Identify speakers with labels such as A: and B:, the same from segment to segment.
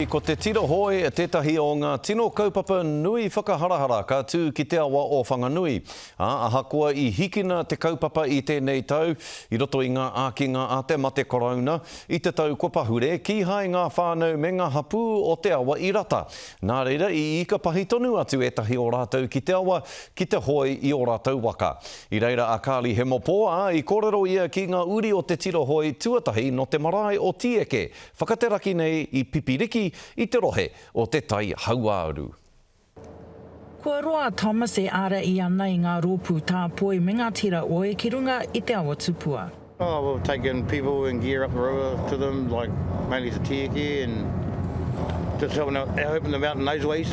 A: Ko te tira hoe tētahi o ngā tino kaupapa nui whakaharahara ka tū ki te awa o Whanganui. Ā, ahakoa i hikina te kaupapa i tēnei tau, i roto i ngā ākinga a te mate korouna, i te tau kua pahure, kīhai ngā whānau me ngā hapū o te awa i rata. Nā reira, i ika pahi tonu atu ētahi o rātou ki te awa, ki te hoe i ō rātou waka. I reira a Carly Hemopo, ā, i kōrero ia ki ngā uri o te tira hoe tuatahi nō te marae o Tīeke, Whakateraki nei i Pipiriki i te rohe o Te Tai Hauāuru.
B: Kua roa a Thomas e ārahi ana i ngā rōpū tāpoi me ngā tira oi ki runga i te awa tupua.
C: Oh, we've taken people and gear up the river to them, like mainly to Tieke and just helping out, helping them out in those ways.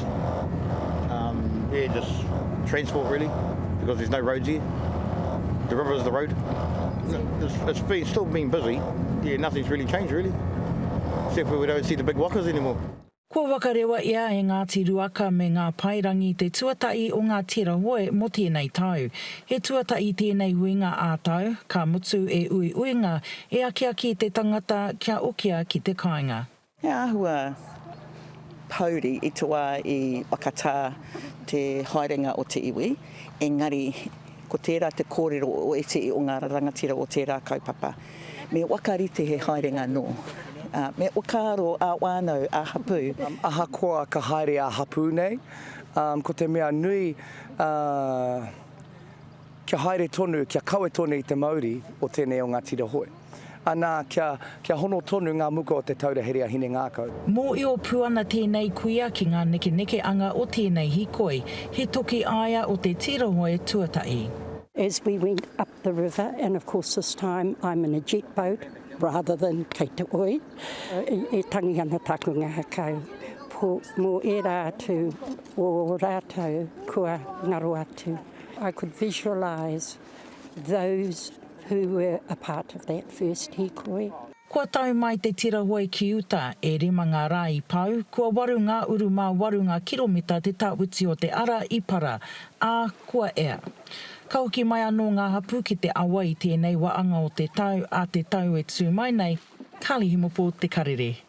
C: Um, yeah, just transport really, because there's no roads here. The river is the road. It's, it's been, still been busy. Yeah, nothing's really changed really. Except for we don't see the big wakas anymore.
B: Kua whakarewa ia e Ngāti Ruaka me Ngā Paerangi te tuatahi o ngā tira hoe mō tēnei tau. He tuatahi tēnei huinga ā-tau, ka mutu e uiuinga e akiaki te tangata kia okia ki te kāinga.
D: He āhua pouri i te wā i whakatā te haerenga o te iwi, engari ko tērā te kōrero o ētehi o ngā rangatira o tērā kaupapa. Me whakarite he haerenga nō. Me whakaaro ā-whānau, ā-hapū.
E: Ahakoa ka haere ā-hapū nei, ko te mea nui, kia haere tonu, kia kawe tonu i te mauri o tēnei o ngā tira hoe. Anā, kia, kia hono tonu ngā muka o te taura here a Hinengākau.
B: Mōio pū ana tēnei kuia ki ngā nekenekeanga o tēnei hīkoi, he toki aia o te tira hoe tuatahi.
F: As we went up the river and of course this time I'm in a jet boat rather than kei te oi, e tangi ana taku ngākau mō ērā atu o rātou kua ngaro atu. I could visualise those who were a part of that first hīkoi.
B: Kua tau mai te tira hoe ki uta, e rima ngā rā i pau, kua waru ngā uru mā waru ngā kiromita te tawhiti o te ara i para, ā, kua ea. Ka hoki mai anō ngā hapū ki te awa i tēnei waanga o te tau, ā te tau e tū mai nei, Carly Hemopo, Te Karere.